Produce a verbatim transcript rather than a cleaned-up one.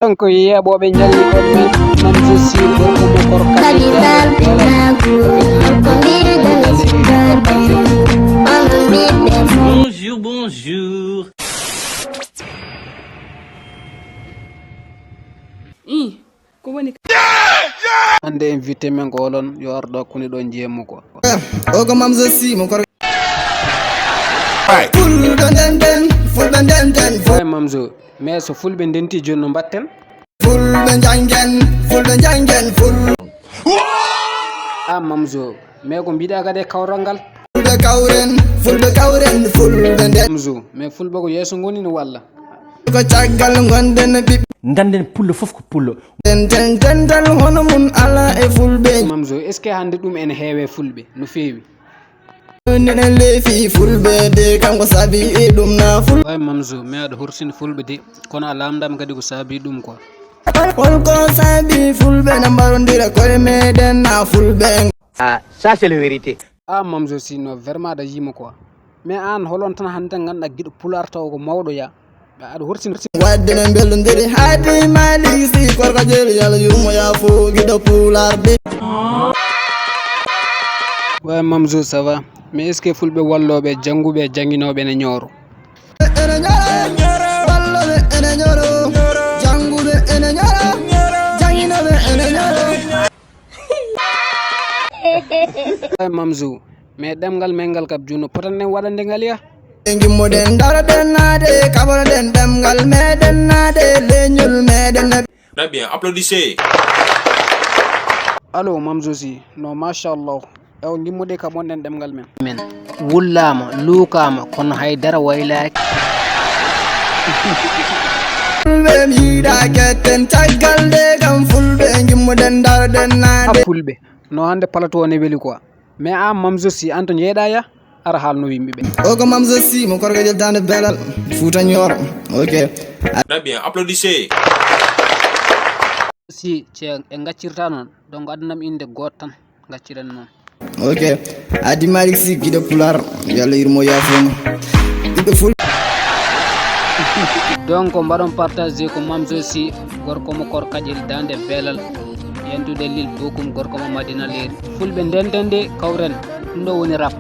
Kanko yeeɓooɓe njalli on men, Mamzo Sy, gorko mo korka. Bonjour, bonjour. Ih, ko woni? Hannde invité men ko olon, yo ar ɗo kuni ɗo njeemu ko. O ko Mamzo Sy mo kor. Fulɓe nden nden, fulɓe nden nden, ful- Ay Mamzo, mais so fulɓe ndenti jooni no mbatten? Fulɓe njanngen, fulɓe njanngen, ful- A Mamzo, mais ko mbiɗa kadi e kawral ngal? Fulɓe kawren, fulɓe kawren, fulɓe nden. Mamzo, mais fulɓe ko yeeso ngoni no walla? Ko caggal ngonden ɓiɓɓe. Ngannden pullo fof ko pullo. Den den dental hono mun ala e fulɓe. Mamzo, est-ce que hannde ɗum ene heewe fulɓe no feewi? Nene leefi fulɓe de kanko saabi e ɗum na ful- Way Mamzo, mais aɗa horsini fulɓe de, kono a lamndama kadi ko saabi ɗum quoi. Hol ko saabi fulɓe na mbarondira koye meɗen na fulɓe? Ah, ça c'est la vérité. A Mamzo Sy, no vraiment aɗa yiima quoi. Mais aan holon tan hannde tan ngannduɗaa giɗo pulaar taw ko mawɗo ya. Aɗa horsini. Wadde no mbellondiri haadi Malick Sy korka jeeri yalla yurmo ya fo giɗo pulaar de. Way Mamzo, ça va? Mais est-ce que fulɓe wallooɓe, jannguɓe, jannginooɓe ene ñooro? Ene ñooro, wallooɓe ene ñooro, jannguɓe ene ñooro, jannginooɓe ene ñooro. Ay Mamzo, mais ɗemngal men ngal kam, jooni no potanɗen waɗande ngal ya? Ngimmoɗen, daroɗen naade, kaɓoɗen ɗemngal meɗen naade, leñol meɗen. Très bien, applaudissez. Allo, Mamzo Sy, no, machallah. Ewo, ngimmoɗen, kaɓoɗen ɗemngal men. Men wullaama, luukaama, kono hay dara waylaaki. Fulɓe mi yiɗa ketten caggal nde kam fulɓe ngimmoɗen daroɗen naade. A fulɓe, no hannde plateau o ne weli quoi. Mais an Mamzo Sy, an to njeeɗa ya, ara haalno yimɓe ɓe. O ko Mamzo Sy mo korka jeeri daande belal Fuuta Ñooro. Ok. Très bien, applaudissez. Si, ce, en gaccirta noon, donc addanam innde gooto tan. Gacciɗen noon. Ok. Adi Malick Sy, giɗo pulaar, yo Allah yurmo yaafo mo. Ɓiɗɗo ful- Donc mbaɗon partage ko Mamzo Sy, gorko mo korka jeeri daande belal. Yentude Lil Bokum, gorko mo Madina Leeri. Fulɓe ndenden de kawren. Ɗum ɗo woni rap.